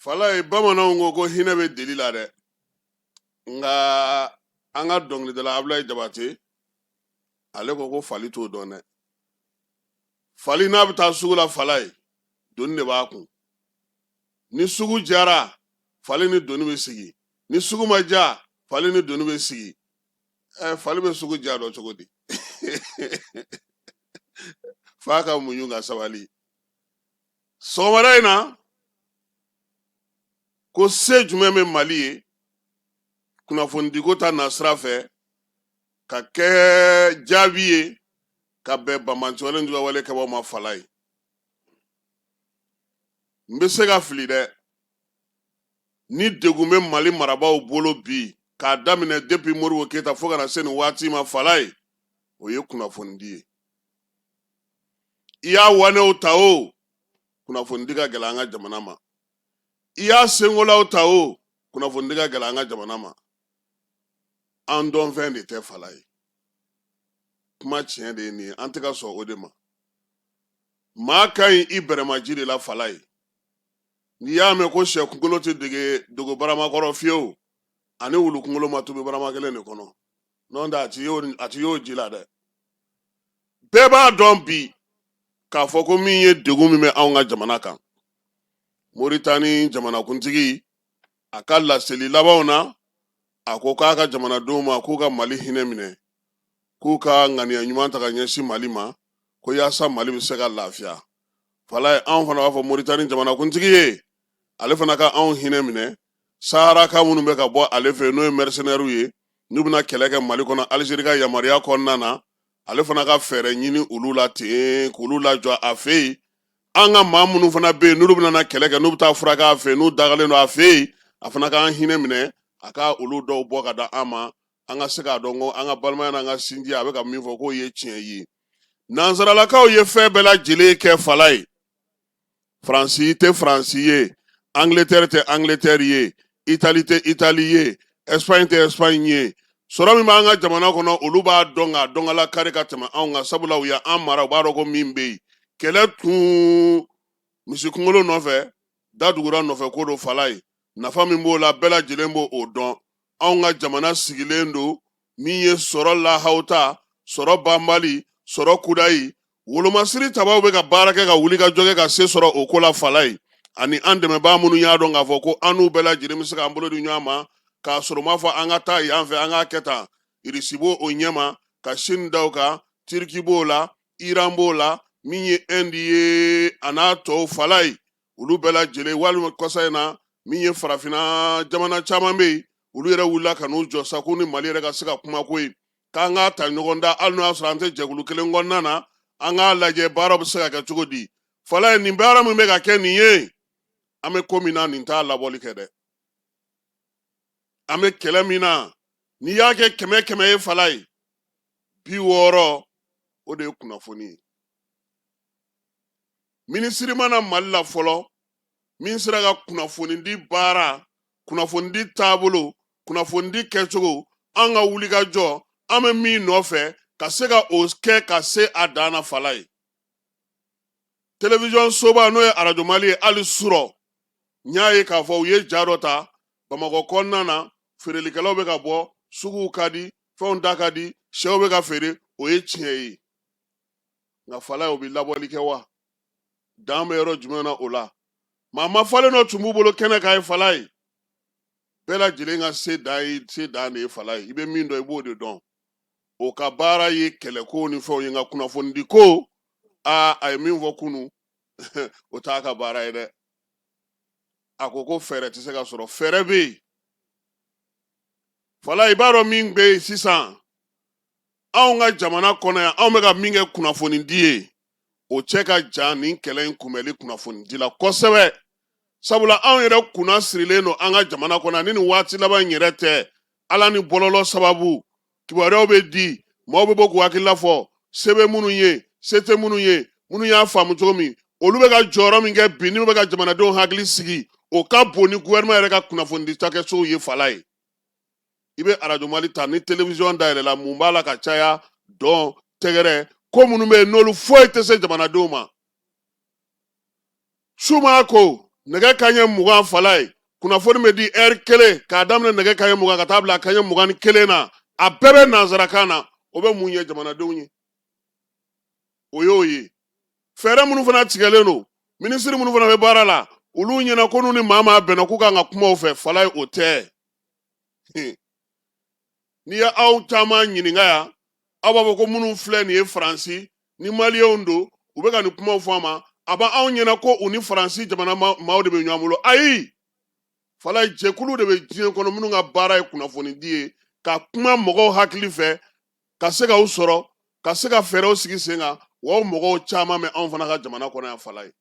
Falaye, bamananw ko ko hinɛ bɛ deli la dɛ, nka an ka dɔnkilidala Abulayi Jabate, ale ko ko fali t'o dɔn dɛ. Fali n'a bɛ taa sugu la, Falaye, doni de b'a kun. Ni sugu jara, fali ni doni bɛ sigi. Ni sugu ma ja, fali ni doni bɛ sigi. Ɛ, fali bɛ sugu ja dɔn cogo di? F'a ka muɲu ka sabali. Sɔgɔmada in na, ko se jumɛn bɛ Mali ye kunnafonidiko ta nasira fɛ ka kɛ jaabi ye ka bɛn banbaanciwale ni juguyawale kɛbaaw ma? Falaye, n bɛ se ka fili dɛ. Ni degun bɛ Mali marabaaw bolo bi, k'a daminɛ depuis Modibo Keyita fo ka na se nin waati ma, Falaye, o ye kunnafonidi ye. I y'a wanɛw ta o, kunnafonidi ka gɛlɛn an ka jamana ma. I y'a senkolaw ta o, kunnafonidi ka gɛlɛn an ka jamana ma. An dɔnfɛn de tɛ, Falaye. Kuma tiɲɛ de ye nin ye, an tɛ ka sɔn o de ma. Maa ka ɲi i bɛrɛmaji de la, Falaye. N'i y'a mɛn ko sɛ kunkolo tɛ dege dogo barama kɔrɔ fiyewu, ani wulu kunkolo ma tobi barama kelen de kɔnɔ, n'o tɛ a ti y'o ji la dɛ. Bɛɛ b'a dɔn bi k'a fɔ ko min ye degun min bɛ anw ka jamana kan, Moritani jamanakuntigi, a ka laseli labanw na, a ko k'a ka jamanadenw ma k'u ka Mali hinɛ minɛ, k'u ka ŋaniya ɲuman ta ka ɲɛsin Mali ma, ko yaasa Mali bɛ se ka lafiya. Falaye, anw fana b'a fɔ Moritani jamanakuntigi ye, ale fana ka anw hinɛ minɛ. Saharaka minnu bɛ ka bɔ ale fɛ, n'o ye mercenaires ye, n'u bɛna kɛlɛ kɛ Mali kɔnɔ Alizeri ka yamaruya kɔnɔna na, ale fana ka fɛɛrɛ ɲini olu la ten k'olu lajɔ a fɛ yen. An ka maa minnu fana bɛ yen, n'olu bɛna na kɛlɛ kɛ, n'u bɛ taa furakɛ a fɛ yen, n'u dagalen don a fɛ yen, a fana k'an hinɛ minɛ, a ka olu dɔw bɔ ka da an ma, an ka se k'a dɔn ko an ka balimaya n'an ka sinji, a bɛ ka min fɔ k'o ye tiɲɛ ye. Nansaralakaw ye fɛn bɛɛ lajɛlen kɛ, Falaye. Faransi tɛ Faransi ye, Angleterre tɛ Angleterre ye, Itali tɛ Itali ye, Espagne tɛ Espagne ye. Sɔrɔ min b'an ka jamana kɔnɔ, olu b'a dɔn k'a dɔn ka lakari ka tɛmɛ anw kan, sabula u y'an mara, u b'a dɔn ko min bɛ yen. Kɛlɛ tun misi kunkolo nɔfɛ, da dugura nɔfɛ ko don, Falaye. Nafa min b'o la, bɛɛ lajɛlen b'o o dɔn. Anw ka jamana sigilen don min ye sɔrɔ lahawuta, sɔrɔ banbali, sɔrɔ kudayi. Wolomasiri tabaw bɛ ka baara kɛ ka wuli ka jɔ kɛ ka se sɔrɔ o ko la, Falaye. Ani an dɛmɛbaa minnu y'a dɔn k'a fɔ ko an n'u bɛɛ lajɛlen bɛ se k'an bolo di ɲɔgɔn ma k'a sɔrɔ u m'a fɔ an ka taa yan fɛ, an k'a kɛ tan. Irisi b'o o ɲɛma ka Sini da o kan, Tiriki b'o la, Iran b'o la, min ye Inde ye a n'a tɔw, Falaye, olu bɛɛ lajɛlen. Walima kɔsa in na, min ye farafinna jamana caman bɛ yen, olu yɛrɛ wulila ka n'u jɔ sa ko ni Mali yɛrɛ ka se ka kuma ko ye, k'an k'a ta ɲɔgɔn da, hali n'o y'a sɔrɔ an tɛ jɛkulu kelen kɔnɔna na, an k'a lajɛ baara bɛ se ka kɛ cogo di. Falaye, nin baara min bɛ ka kɛ nin ye, an bɛ ko min na, nin t'a labɔli kɛ dɛ. An bɛ kɛlɛ min na, n'i y'a kɛ 100 100 ye, Falaye, 60 o de ye kunnafoni ye. Minisiri ma na Mali la fɔlɔ min sera ka kunnafonidi baara, kunnafonidi taabolo, kunnafonidi kɛcogo, an ka wulikajɔ, an bɛ min nɔfɛ, ka se ka o kɛ ka se a dan na, Falaye. Telewisɔn soba, n'o ye Arajo Mali ye, hali surɔ n y'a ye k'a fɔ u ye ja dɔ ta Bamakɔ kɔnɔna na, feerelikɛlaw bɛ ka bɔ, suguw ka di, fɛnw da ka di, sɛw bɛ ka feere, o ye tiɲɛ ye. Nka Falaye, o bɛ labɔli kɛ wa? Dan bɛ yɔrɔ jumɛn na o la? Maa ma falen dɔ tun b'u bolo kɛnɛ kan ye, Falaye. Bɛɛ lajɛlen ka se dan ye se dan de ye, Falaye. I bɛ min dɔn, i b'o de dɔn. O ka baara ye kɛlɛko ni fɛnw ye, nka kunnafonidi ko, aa, a ye min fɔ kunu, o t'a ka baara ye dɛ. A ko ko fɛɛrɛ tɛ se ka sɔrɔ. Fɛɛrɛ bɛ yen, Falaye. I b'a dɔn min bɛ yen sisan anw ka jamana kɔnɔ yan, anw bɛ ka min kɛ kunnafonidi ye, o cɛ ka jan nin kɛlɛ in kunbɛli kunnafonidi la kosɛbɛ, sabula anw yɛrɛ kunna sirilen don an ka jamana kɔnɔ. Ni nin waati laban in yɛrɛ tɛ, ala ni bɔlɔlɔ sababu, kibaruyaw bɛ di, maaw bɛ bɔ k'u hakilila fɔ, se bɛ minnu ye, se tɛ minnu ye, minnu y'a faamu cogo min, olu bɛ ka jɔyɔrɔ min kɛ bi, n'u bɛ ka jamanadenw hakili sigi, o ka bon ni gouvernement yɛrɛ ka kunnafonidi cakɛsow ye, Falaye. I bɛ Arajo Mali ta, ni télévision dayɛlɛla, mun b'a la ka caya? Dɔn tɛgɛrɛ ko minnu bɛ yen, n'olu foyi tɛ se jamanadenw ma. Su maa ko Nɛgɛ kanɲɛ 20, Falaye, kunnafoni bɛ di ɛri kelen k'a daminɛ nɛgɛ kanɲɛ 20 ka taa bila kanɲɛ 21 na. A bɛɛ bɛ nansarakan na. O bɛ mun ɲɛ jamanadenw ye? O y'o ye. Fɛɛrɛ minnu fana tigɛlen don, minisiri minnu fana bɛ baara la, olu ɲɛna ko n'u ni maa maa bɛnna k'u kan ka kuma o fɛ. Falaye, o tɛ. N'i ye aw caman ɲininka yan, aw b'a fɔ ko minnu filɛ nin ye Faransi ni maliyɛnw don, u bɛ ka nin kumaw fɔ a ma, a b'anw ɲɛna ko u ni Faransi jamana maaw de bɛ ɲɔgɔn bolo. Ayi, Falaye, jɛkulu de bɛ diɲɛ kɔnɔ minnu ka baara ye kunnafonidi ye, ka kuma mɔgɔw hakili fɛ, ka se ka u sɔrɔ, ka se ka fɛɛrɛw sigi sen kan. Wa o mɔgɔw caman bɛ anw fana ka jamana kɔnɔ yan, Falaye.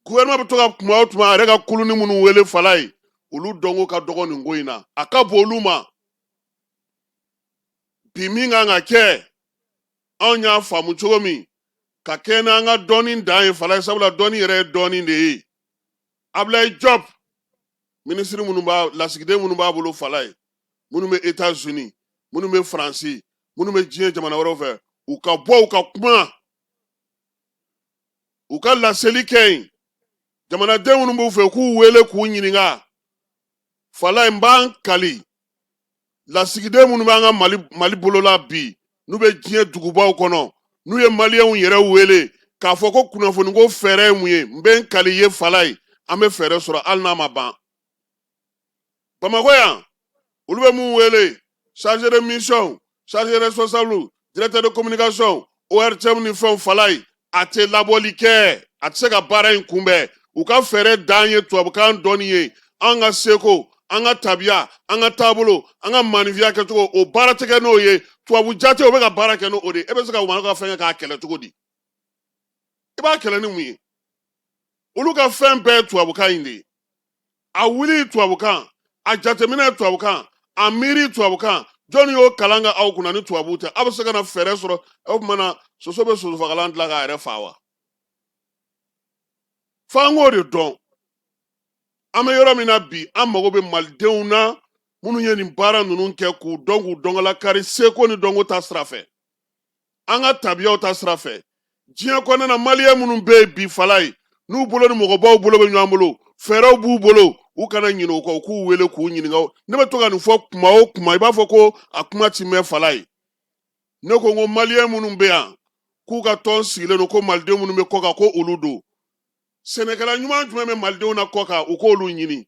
Gouvernement bɛ to ka kuma o tuma, a yɛrɛ ka kuluni minnu wele, Falaye, olu dɔnko ka dɔgɔ nin ko in na, a ka bon olu ma. Bi min kan ka kɛ, anw y'a faamu cogo min ka kɛ n'an ka dɔnni dan ye, Falaye, sabula dɔnni yɛrɛ ye dɔnni de ye. Ablaye Diop, minisiri minnu b'a, lasigiden minnu b'a bolo, Falaye, minnu bɛ États-Unis, minnu bɛ Faransi, minnu bɛ diɲɛ jamana wɛrɛw fɛ, u ka bɔ, u ka kuma, u ka laseli kɛ yen. Jamanaden minnu b'u fɛ, k'u wele k'u ɲininka. Falaye, n b'an kali, lasigiden minnu b'an ka Mali bolola bi, n'u bɛ diɲɛ dugubaw kɔnɔ, n'u ye maliyɛnw yɛrɛ wele k'a fɔ ko kunnafoniko fɛɛrɛ ye mun ye, n bɛ n kali ye, Falaye, an bɛ fɛɛrɛ sɔrɔ hali n'a ma ban. Bamakɔ yan, olu bɛ mun wele? Chargé de mission, chargé responsable, directeur de communication, ORTM ni fɛnw. Falaye, a tɛ labɔli kɛ, a tɛ se ka baara in kunbɛn. U ka fɛɛrɛ dan ye tubabukan dɔnni ye. An ka seko, an ka tabiya, an ka taabolo, an ka maninfiya kɛcogo, o baara tɛ kɛ n'o ye. Tubabu jate, o bɛ ka baara kɛ n'o de ye. E bɛ se ka u ka fɛn kɛ k'a kɛlɛ cogo di? I b'a kɛlɛ ni mun ye? Olu ka fɛn bɛɛ ye tubabukan in de ye. A wuli tubabukan, a jateminɛ tubabukan, a miiri tubabukan. Jɔnni y'o kalan kɛ aw kunna ni tubabu tɛ? Aw bɛ se ka na fɛɛrɛ sɔrɔ o tuma na, soso bɛ sosofagalan dilan k'a yɛrɛ fa wa? F'an k'o de dɔn. An bɛ yɔrɔ min na bi, an mago bɛ malidenw na minnu ye nin baara ninnu kɛ k'u dɔn, k'u dɔnkala kari seko ni dɔnko ta sira fɛ, an ka tabiyaw ta sira fɛ. Diɲɛ kɔnɔna na, maliyɛn minnu bɛ yen bi, Falaye, n'u bolo ni mɔgɔbaw bolo bɛ ɲɔgɔn bolo, fɛɛrɛw b'u bolo, u kana ɲinɛ o kɔ, u k'u wele k'u ɲininka. Ne bɛ to ka nin fɔ kuma o kuma, i b'a fɔ ko a kuma ti mɛn. Falaye, ne ko n ko maliyɛn minnu bɛ yan k'u ka tɔn sigilen don, ko maliden minnu bɛ kɔ kan, ko olu don. Sɛnɛkɛla ɲuman jumɛn bɛ malidenw na kɔ kan, u k'olu ɲini.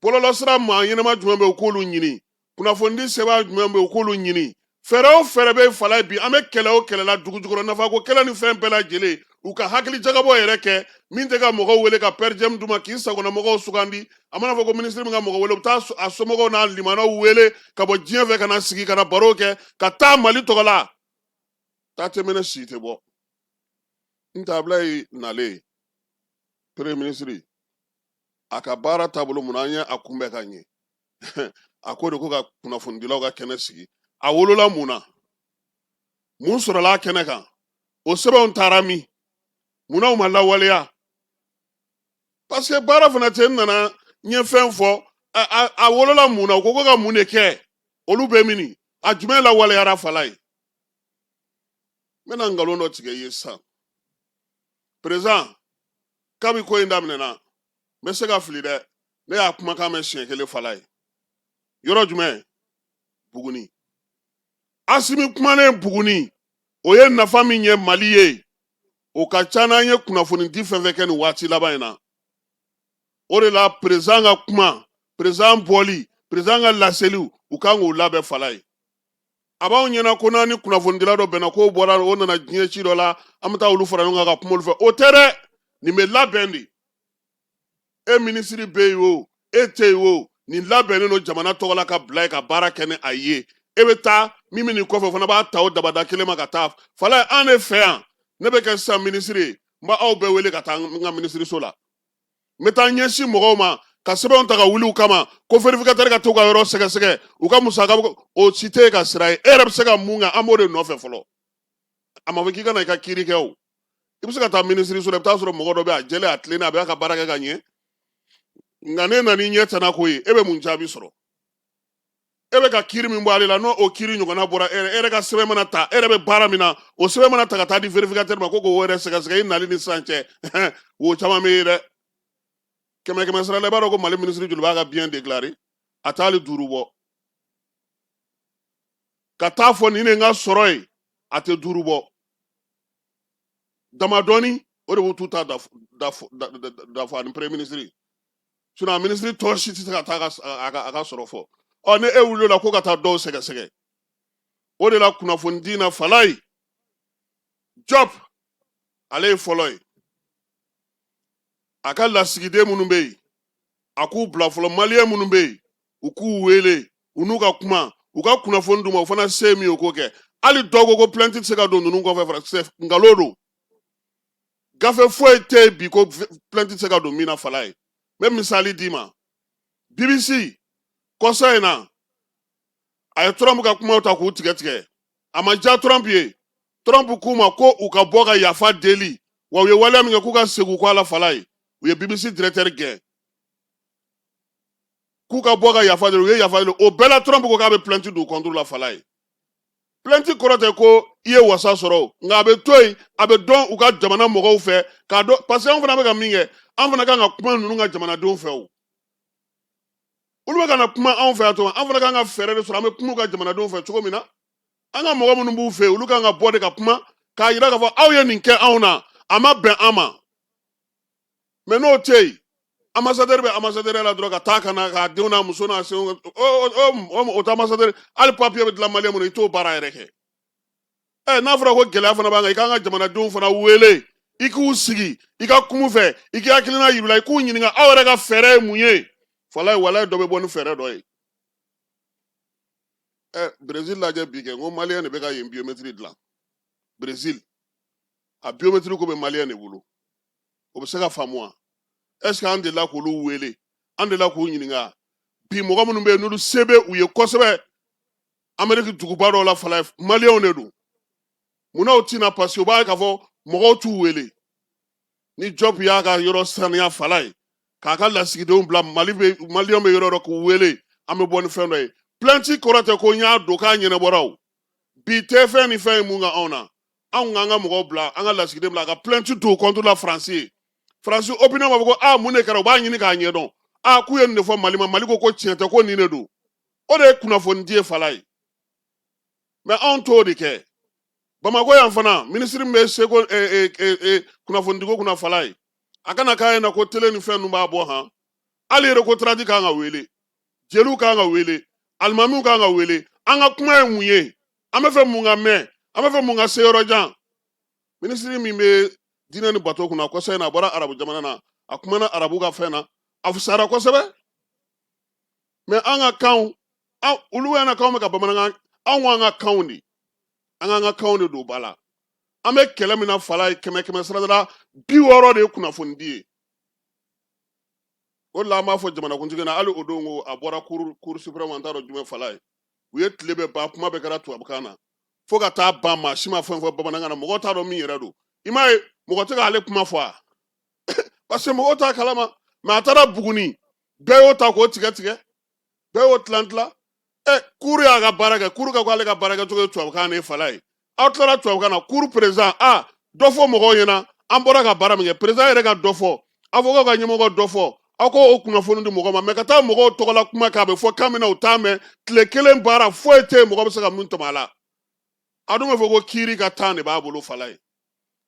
Bɔlɔlɔsira maa ɲɛnama jumɛn bɛ, u k'olu ɲini. Kunnafonidi sɛbɛn jumɛn bɛ, u k'olu ɲini. Fɛɛrɛ o fɛɛrɛ bɛ, Falaye, bi an bɛ kɛlɛ o kɛlɛ la, dugu jukɔrɔ nafako kɛlɛ ni fɛn bɛɛ lajɛlen, u ka hakili jagabɔ yɛrɛ kɛ min tɛ ka mɔgɔw wele ka per diem d'u ma k'i sagona mɔgɔw sugandi. A mana fɔ ko minisiri min ka mɔgɔ wele, u bɛ taa a somɔgɔw n'a limanaw wele ka bɔ diɲɛ fɛ ka na sigi ka na baro kɛ ka taa Mali tɔgɔ la. Taa tɛ mɛnɛ, si tɛ bɔ. N tɛ Ablaye nalen premier ministre, a ka baara taabolo mun an ye a kunbɛn ka ɲɛ? A ko de ko ka kunnafonidilaw ka kɛnɛ sigi. A wolola mun na? Mun sɔrɔla a kɛnɛ kan? O sɛbɛnw taara min? Munna u ma lawaleya? Parce que baara fana tɛ. N nana n ye fɛn fɔ, a wolola mun na? U ko ka mun de kɛ? Olu bɛ mini? A jumɛn lawaleyara, Falaye? N bɛna nkalon dɔ tigɛ i ye sisan. Président, kabi ko in daminɛna, n bɛ se ka fili dɛ, ne y'a kumakan mɛn siɲɛ kelen, Falaye. Yɔrɔ jumɛn? Buguni. Asimi kumanen Buguni, o ye nafa min ye Mali ye, o ka ca n'an ye kunnafoni di fɛn fɛn kɛ nin waati laban in na. O de la président ka kuma, président bɔli, président ka laseliw, u kan k'u labɛn, Falaye. A b'anw ɲɛna ko n'an ni kunnafonidila dɔ bɛnna, k'o bɔra, o nana diɲɛ ci dɔ la, an bɛ taa olu fara ɲɔgɔn kan ka kuma olu fɛ. O tɛ dɛ, nin bɛ labɛn de. E minisiri bɛ yen o, e tɛ yen o, nin labɛnnen don jamana tɔgɔ la ka bila yen ka baara kɛ ni a ye. E bɛ taa min bɛ nin kɔfɛ, o fana b'a ta o dabada kelen ma ka taa. Falaye, an de fɛ yan, ne bɛ kɛ sisan minisiri ye, n b'aw bɛɛ wele ka taa n ka minisiriso la. N bɛ taa ɲɛsin mɔgɔw ma ka sɛbɛnw ta ka wuli u kama ko vérificateur ka t'u ka yɔrɔ sɛgɛsɛgɛ, u ka musaka, o si tɛ e ka sira ye. E yɛrɛ bɛ se ka mun kɛ? An b'o de nɔfɛ fɔlɔ. A ma fɔ k'i ka na i ka kiiri kɛ o. I bɛ se ka taa minisiriso la, i bɛ taa sɔrɔ mɔgɔ dɔ bɛ a jɛlen, a tilennen, a bɛ a ka baara kɛ ka ɲɛ. Nka ne nana i ɲɛ tana ko ye, e bɛ mun jaabi sɔrɔ? E bɛ ka kiiri min bɔ ale la, n'o o kiiri ɲɔgɔnna bɔra e yɛrɛ, e yɛrɛ ka sɛbɛn mana ta, e yɛrɛ bɛ baara min na, o sɛbɛn mana ta ka taa di vérificateur ma ko k'o yɛrɛ sɛgɛsɛgɛ i nali ni sisan cɛ, o caman bɛ ye dɛ. Kɛmɛ kɛmɛ sara la, i b'a dɔn ko Mali minisiri joli b'a ka bien déclaré? A t'ale 5 bɔ. Ka taa fɔ nin de n ka sɔrɔ ye, a tɛ 5 bɔ. Damadɔni o de b'u t'u ta dafa ani premier ministre. Sinon a minisiri tɔ si tɛ se ka taa a ka sɔrɔ fɔ. Ɔ, ni e wulila ko ka taa dɔw sɛgɛsɛgɛ, o de la kunnafonidi na, Falayi Jɔp, ale ye fɔlɔ ye. A ka lasigiden minnu bɛ yen, a k'u bila fɔlɔ. Maliyɛn minnu bɛ yen, u k'u wele, u n'u ka kuma, u ka kunnafoni d'u ma. O fana se min ye, o k'o kɛ. Hali dɔw ko ko plainte tɛ se ka don ninnu kɔfɛ, fara nkalon don. Gafe foyi tɛ yen bi ko plainte tɛ se ka don min na. Falayi, n bɛ misali d'i ma. BBC, kɔsa in na, a ye Trump ka kumaw ta k'u tigɛ tigɛ. A ma diya Trump ye. Trump k'u ma ko u ka bɔ ka yafa deli, wa u ye waleya min kɛ, k'u ka segin u kɔ a la. Falayi, u ye BBC directeur gɛn k'u ka bɔ ka yafa deli. U ye yafa deli, o bɛɛ la Trump ko k'a bɛ plainte don contre la. Falayi, plainte kɔrɔ tɛ ko i ye wasa sɔrɔ, nka a bɛ to yen, a bɛ dɔn u ka jamana mɔgɔw fɛ k'a dɔn, parce que an fana bɛ ka min kɛ, an fana kan ka kuma ninnu ka jamanadenw fɛ. O olu bɛ ka na kuma anw fɛ yan cogo, an fana kan ka fɛɛrɛ de sɔrɔ an bɛ kuma u ka jamanadenw fɛ cogo min na. An ka mɔgɔ minnu b'u fɛ yen, olu kan ka bɔ de ka kuma k'a yira k'a fɔ aw ye nin kɛ anw na, a ma bɛn an ma. Mais n'o tɛ yen, ambassadeur bɛ ambassadeur la dɔrɔn ka taa ka na k'a denw n'a muso n'a senw, o tɛ ambassadeur. Hali papier bɛ dilan maliyɛn minnu, i t'o baara yɛrɛ kɛ. Ɛ, n'a fɔra ko gɛlɛya fana b'an kan, i k'an ka jamanadenw fana wele, i k'u sigi, i ka kuma u fɛ, i k'i hakilina yir'u la, i k'u ɲininka aw yɛrɛ ka fɛɛrɛ ye mun ye. Falayi, walayi, dɔ bɛ bɔ ni fɛɛrɛ dɔ ye. Ɛ, Brésil lajɛ bi kɛ, n ko maliyɛn de bɛ ka yen biométrie dilan. Brésil, a biométrie ko bɛ maliyɛn de bolo. O bɛ se ka faamu wa? Est ce que an delila k'olu wele, an delila k'u ɲininka? Bi mɔgɔ minnu bɛ yen, n'olu se bɛ u ye kosɛbɛ Amérique duguba dɔw la, Falayi, maliyɛnw de don. Munna u ti na? Parce que u b'a ye k'a fɔ mɔgɔw t'u wele. Ni Jɔp y'a ka yɔrɔ saniya, Falayi, k'a ka lasigidenw bila Mali bɛ, maliyɛnw bɛ yɔrɔ dɔ, k'u wele, an bɛ bɔ ni fɛn dɔ ye. Plainte kɔrɔ tɛ ko n y'a don k'a ɲɛnabɔra. O bi tɛ fɛn ni fɛn ye mun kan anw na? Anw k'an ka mɔgɔw bila, an ka lasigiden bila a ka plainte don contre la Faransi ye. Faransi opinion b'a fɔ ko aa, mun de kɛra? U b'a ɲini k'a ɲɛdɔn. Aa, k'u ye nin de fɔ Mali ma, Mali ko ko tiɲɛ tɛ, ko nin de don. O de ye kunnafoni di ye, Falayi. Mais anw t'o de kɛ. Bamakɔ yan fana, minisiri min bɛ seko kunnafonidiko kunna, Falayi, a kana k'a ɲɛna ko télé ni fɛn ninnu b'a bɔ han. Hali yɛrɛ ko tradi kan ka wele, jeliw kan ka wele, alimamiw kan ka wele. An ka kuma ye mun ye? An bɛ fɛ mun ka mɛn? An bɛ fɛ mun ka se yɔrɔ jan? Minisiri min bɛ diinɛ ni bato kunna, kɔsa in na, a bɔra arabu jamana na, a kumana arabu ka fɛn na, a fisayara kosɛbɛ. Mais an ka kanw, olu y'an ka kanw bɛ ka bamanankan, anw k'an ka kanw de, an k'an ka kanw de don ba la. An bɛ kɛlɛ min na, Falayi, kɛmɛ kɛmɛ sara la, 60 de ye kunnafoni di ye. O de la an b'a fɔ jamanakuntigi na, hali o don ko a bɔra cour suprême, an t'a dɔn jumɛn, Falayi, u ye tile bɛɛ ban, kuma bɛɛ kɛra tubabukan na fo ka taa ban, maa si ma fɛn fɔ bamanankan na. Mɔgɔw t'a dɔn min yɛrɛ don. I m'a ye, mɔgɔ tɛ k'ale kuma fɔ a, parce que mɔgɔw t'a kalama. Mais a taara Buguni, bɛɛ y'o ta k'o tigɛ tigɛ, bɛɛ y'o tilan tilan. Ɛ, cour y'a ka baara kɛ, cour ka ko ale ka baara kɛcogo ye tubabukan de ye. Falayi, aw tilara tubabukan na, cour président a dɔ fɔ mɔgɔw ɲɛna an bɔra ka baara min kɛ. Président yɛrɛ ka dɔ fɔ, avocat ka ɲɛmɔgɔ dɔ fɔ, aw ko o kunnafoni di mɔgɔ ma. Mais ka taa mɔgɔw tɔgɔla kuma k'a bɛ fɔ kan min na, u t'a mɛn. Tile kelen baara foyi tɛ yen mɔgɔ bɛ se ka min tɔmɔ a la. A dun bɛ fɔ ko kiiri ka temps de b'a bolo, Falayi.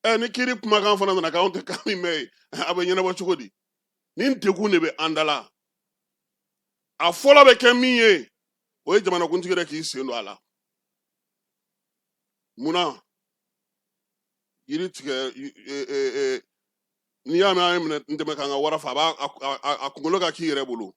Ɛ, ni kiiri kumakan fana nana k'anw tɛ kan min mɛn ye, a bɛ ɲɛnabɔ cogo di? Nin degun de bɛ an da la. A fɔlɔ bɛ kɛ min ye, o ye jamanakuntigi yɛrɛ k'i sen don a la. Munna yiri tigɛ? N'i y'a mɛn an ye minɛ n dɛmɛ k'an ka wara fa, a b'a a kunkolo ka k'i yɛrɛ bolo.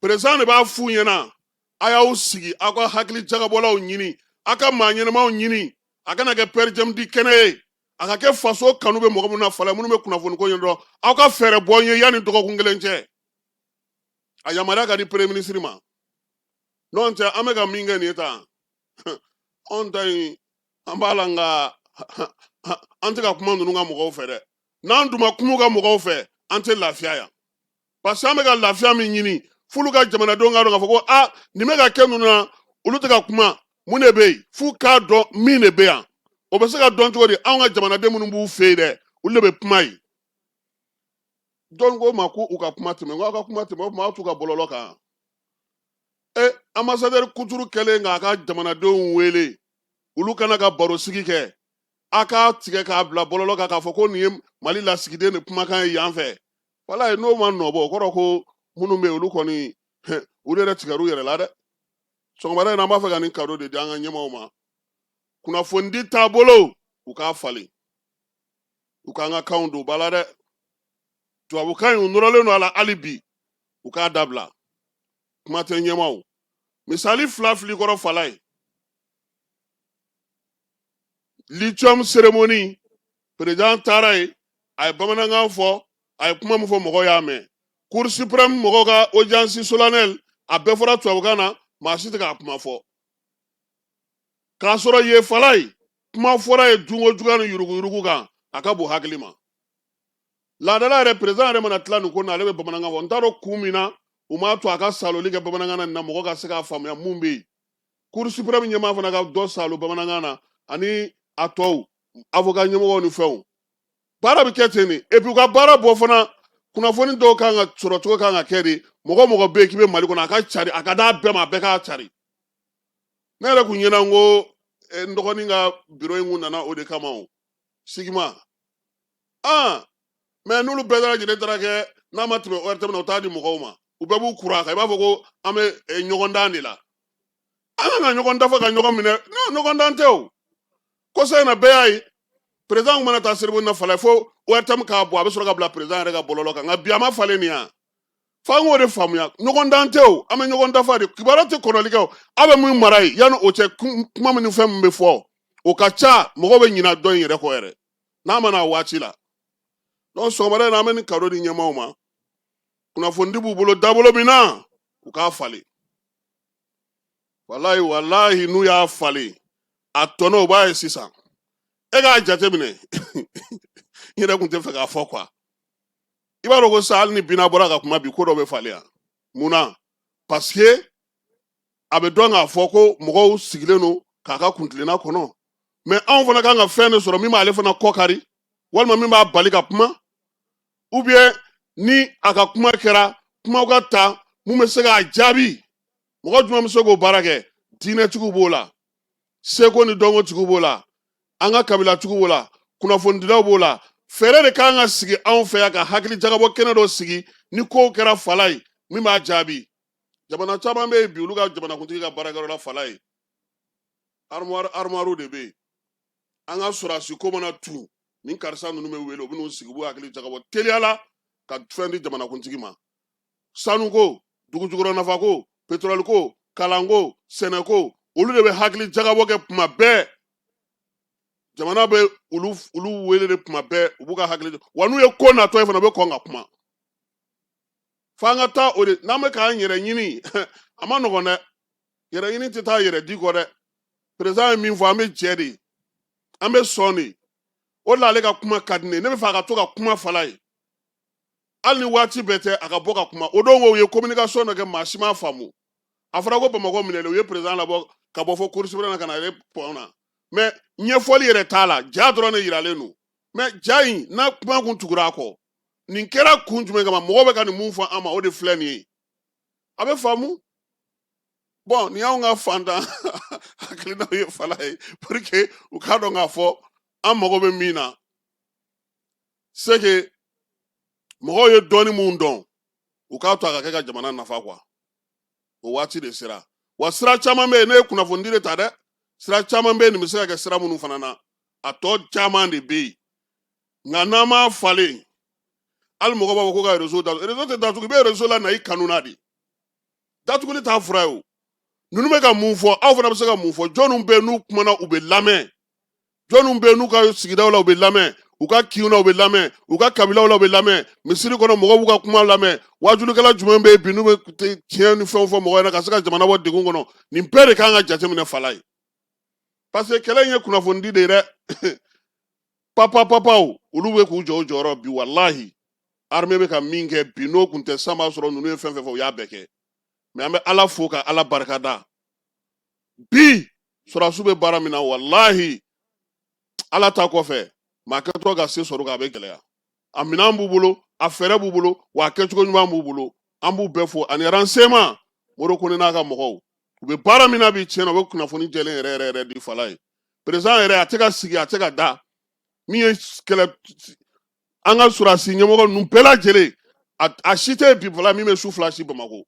Président de b'a f'u ɲɛna: a y'aw sigi, aw ka hakili jagabɔlaw ɲini, aw ka maa ɲɛnamaw ɲini. A kana kɛ per diem di kɛnɛ ye, a ka kɛ faso kanu bɛ mɔgɔ minnu na, Falayi, minnu bɛ kunnafoni ko ɲɛdɔn. Aw ka fɛɛrɛ bɔ n ye yanni dɔgɔkun kelen cɛ. A yamaruya ka di premier ministre ma. N'o tɛ, an bɛ ka min kɛ nin ye tan, anw ta in, an b'a la, nka an tɛ ka kuma ninnu ka mɔgɔw fɛ dɛ. N'an dun ma kuma u ka mɔgɔw fɛ, an tɛ lafiya yan, parce que an bɛ ka lafiya min ɲini, f'olu ka jamanadenw k'a dɔn k'a fɔ ko a nin bɛ ka kɛ ninnu na, olu tɛ ka kuma. Mun de bɛ yen f'u k'a dɔn min de bɛ yan? O bɛ se ka dɔn cogo di? Anw ka jamanaden minnu b'u fɛ yen dɛ, olu de bɛ kuma yen. Jɔn ko ma ko u ka kuma tɛmɛ, n ko aw ka kuma tɛmɛ, o tuma aw t'u ka bɔlɔlɔ kan. E ambassadeur Kuturu kɛlen k'a ka jamanadenw wele, olu kana ka barosigi kɛ, a k'a tigɛ k'a bila bɔlɔlɔ kan k'a fɔ ko nin ye Mali lasigiden de kumakan ye yan fɛ. Walayi, n'o ma nɔ bɔ, o kɔrɔ ko minnu bɛ yen, olu kɔni, olu yɛrɛ tigɛr'u yɛrɛ la dɛ. Sɔgɔmada in na, an b'a fɛ ka nin cadeau de di an ka ɲɛmaaw ma. Kunnafonidi taabolo, u k'a falen, u k'an ka kanw don ba la dɛ. Tubabukan in, u nɔrɔlen don a la hali bi, u k'a dabila. Kuma tɛ ɲɛmaaw. Misali fila fili kɔrɔ fala ye. Lithium cérémonie, président taara yen, a ye bamanankan fɔ, a ye kuma min fɔ, mɔgɔw y'a mɛn. Cour suprême mɔgɔw ka audience solennelle, a bɛɛ fɔra tubabukan na, maa si tɛ k'a kuma fɔ. K'a sɔrɔ yen fala ye, kuma fɔra ye dunko juguya ni yuruguyurugu kan, a ka bon hakili ma. Laadala yɛrɛ, président yɛrɛ mana tila nin ko na, ale bɛ bamanankan fɔ. N t'a dɔn kun min na u m'a to a ka saloli kɛ bamanankan na nin na, mɔgɔ ka se k'a faamuya mun bɛ yen. Cour suprême ɲɛmaa fana ka dɔ salo bamanankan na, ani a tɔw, avocat ɲɛmɔgɔw ni fɛnw. Baara bɛ kɛ ten de. Et puis u ka baara bɔ fana, kunnafoni dɔw kan ka sɔrɔ cogo kan ka kɛ de. Mɔgɔ mɔgɔ bɛ yen k'i bɛ Mali kɔnɔ, a ka cari, a ka d'a bɛɛ ma, a bɛɛ k'a cari. Ne yɛrɛ kun ɲɛna n ko n dɔgɔnin ka biro in kun nana o de kama o sigima. Ah, mais n'olu bɛɛ lajɛlen taara kɛ, n'a ma tɛmɛ ORTM na, u t'a di mɔgɔw ma. U bɛɛ b'u kura a kan, i b'a fɔ ko an bɛ ɲɔgɔn dan de la. An kan ka ɲɔgɔn dafa ka ɲɔgɔn minɛ. Non, ɲɔgɔn dan tɛ o. Kɔsa in na, bɛɛ y'a ye, président kun mana taa cérémonie na fala, fo ORTM k'a bɔ, a bɛ sɔrɔ ka bila président yɛrɛ ka bɔlɔlɔ kan. Nka bi a ma falen nin yan. F'an k'o de faamuya, ɲɔgɔn dan tɛ o, an bɛ ɲɔgɔn dafa de. Kibaruya tɛ kɔnɔli kɛ o. Aw bɛ min mara yen, yanni o cɛ, kuma min ni fɛn min bɛ fɔ, o ka ca, mɔgɔw bɛ ɲina dɔ in yɛrɛ kɔ yɛrɛ n'a ma na waati la. Donc sɔgɔmada in na, an bɛ nin cadeau di ɲɛmaaw ma. Kunnafonidi b'u bolo dabolo min na, u k'a falen. Walahi, walahi, n'u y'a falen, a tɔnɔ u b'a ye sisan. E k'a jateminɛ, n yɛrɛ kun tɛ fɛ k'a fɔ quoi. I b'a dɔn ko sa, hali ni Bina bɔra ka kuma bi, ko dɔ bɛ falen yan. Mun na? Parce que a bɛ dɔn k'a fɔ ko mɔgɔw sigilen don k'a ka kuntilenna kɔnɔ. Mais anw fana kan ka fɛn de sɔrɔ min b'ale fana kɔ kari, walima min b'a bali ka kuma, ou bien ni a ka kuma kɛra, kumaw ka ta mun bɛ se k'a jaabi. Mɔgɔ jumɛn bɛ se k'o baara kɛ? Diinɛtigiw b'o la, seko ni dɔnkotigiw b'o la, an ka kabilatigiw b'o la, kunnafonidilaw b'o la. Fɛɛrɛ de kan ka sigi anw fɛ yan ka hakili jagabɔ kɛnɛ dɔ sigi ni kow kɛra fala ye, min b'a jaabi. Jamana caman bɛ yen bi, olu ka jamanakuntigi ka baarakɛyɔrɔ la fala ye, armoire, armoire de bɛ yen. An ka sɔrɔdasi ko mana tun ni karisa ninnu bɛ wele, u bɛ n'u sigi, u b'u hakili jagabɔ teliya la ka fɛn di jamanakuntigi ma. Sanuko, dugujukɔrɔ nafako, pétrole ko, kalanko, sɛnɛko, olu de bɛ hakili jagabɔ kɛ kuma bɛɛ. Jamana bɛ olu wele de kuma bɛɛ, u b'u ka hakili wa. N'u ye ko natɔ ye fana, u bɛ kɔn ka kuma. F'an ka taa o de n'an bɛ k'an yɛrɛ ɲini, a ma nɔgɔn dɛ. Yɛrɛ ɲini tɛ taa yɛrɛ di kɔ dɛ. Président ye min fɔ, an bɛ jɛ de, an bɛ sɔn de. O de la ale ka kuma ka di ne ye. Ne bɛ fɛ a ka to ka kuma fala ye, hali ni waati bɛɛ tɛ, a ka bɔ ka kuma. O don u ye communication dɔ kɛ, maa si m'a faamu. A fɔra ko Bamakɔ minɛlen, u ye président labɔ ka bɔ fo cour suprême na ka na ale pɔn na, mais ɲɛfɔli yɛrɛ t'a la, ja dɔrɔn de yiralen don. Mais ja in n'a kuma kun tugura a kɔ, nin kɛra kun jumɛn kama? Mɔgɔw bɛ ka nin mun fɔ an ma, o de filɛ nin ye, a bɛ faamu. Bon, nin y'anw ka fantan hakilinaw ye fala ye, pour que u k'a dɔn k'a fɔ an mago bɛ min na. C'est que mɔgɔw ye dɔɔni mun dɔn, u k'a to a ka kɛ ka jamana nafa quoi. O waati de sera wa. Sira caman bɛ yen, ne ye kunnafonidi de ta dɛ. Sira caman bɛ yen, nin bɛ se ka kɛ sira minnu fana na, a tɔ caman de bɛ yen. Nka n'an m'a falen, hali mɔgɔ b'a fɔ ko ka réseau datugu, réseau tɛ datugu. I bɛ réseau la na i kanu na de, datuguli t'a fura ye. O ninnu bɛ ka mun fɔ, aw fana bɛ se ka mun fɔ? Jɔnniw bɛ yen n'u kumana, u bɛ lamɛn? Jɔnniw bɛ yen n'u ka sigidaw la, u bɛ lamɛn? U ka kinw na, u bɛ lamɛn? U ka kabilaw la, u bɛ lamɛn? Misiri kɔnɔ, mɔgɔw b'u ka kuma lamɛn? Wajulikɛla jumɛn bɛ yen bi n'u bɛ tiɲɛ ni fɛnw fɔ mɔgɔw ɲɛna ka se ka jamana bɔ degun kɔnɔ? Nin bɛɛ de kan ka jateminɛ fala ye, parce que kɛlɛ in ye kunnafonidi de ye dɛ. Papa papaw, olu bɛ k'u jɔ u jɔyɔrɔ bi. Walahi, armée bɛ ka min kɛ bi, n'o kun tɛ san b'a sɔrɔ ninnu ye fɛn fɛn fɔ, u y'a bɛɛ kɛ. Mais an bɛ Ala fo ka Ala barika da bi, sɔrɔdasiw bɛ baara min na. Walahi, Ala ta kɔfɛ, maa kɛtɔ ka se sɔrɔ, a bɛ gɛlɛya. A minɛn b'u bolo. A fɛɛrɛ b'u bolo wa, a kɛcogo ɲuman b'u bolo. An b'u bɛɛ fo ani renseignement, Moro Kone n'a ka mɔgɔw. U bɛ baara min na bi, tiɲɛ na, u bɛ kunnafoni jɛlen yɛrɛ yɛrɛ yɛrɛ di. Fala ye président yɛrɛ, a tɛ ka sigi, a tɛ ka da. Min ye kɛlɛ, an ka sɔrɔdasi ɲɛmɔgɔ ninnu bɛɛ lajɛlen, a si tɛ bi fala min bɛ su 2 si Bamakɔ.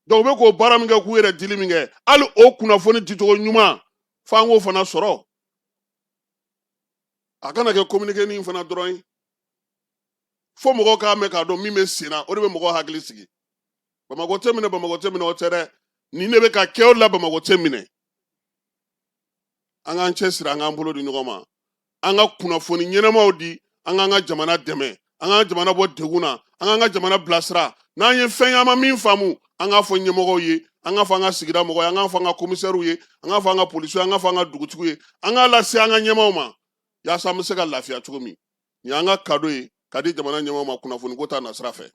Donc u bɛ k'o baara min kɛ, k'u yɛrɛ dili min kɛ, hali o kunnafoni dicogo ɲuman, f'an k'o fana sɔrɔ. A kana kɛ communiqué nin fana dɔrɔn ye, fo mɔgɔw k'a mɛn k'a dɔn min bɛ sen na. O de bɛ mɔgɔw hakili sigi. Bamakɔ tɛ minɛ, Bamakɔ tɛ minɛ, o tɛ dɛ. Nin de bɛ ka kɛ, o de la Bamakɔ tɛ minɛ. An k'an cɛsiri, an k'an bolo di ɲɔgɔn ma, an ka kunnafoni ɲɛnamaw di, an k'an ka jamana dɛmɛ, an k'an ka jamana bɔ degun na, an k'an ka jamana bilasira. N'an ye fɛn ɲama min faamu, an k'a fɔ ɲɛmɔgɔw ye, an k'a fɔ an ka sigida mɔgɔw ye, an k'a fɔ an ka komisɛriw ye, an k'a fɔ an ka polisiw ye, an k'a fɔ an ka dugutigiw ye, an k'a lase an ka ɲɛmaaw ma, yaasa an bɛ se ka lafiya cogo min. Nin y'an ka kado ye ka di jamana ɲɛmaaw ma kunnafoni ko ta nasira fɛ.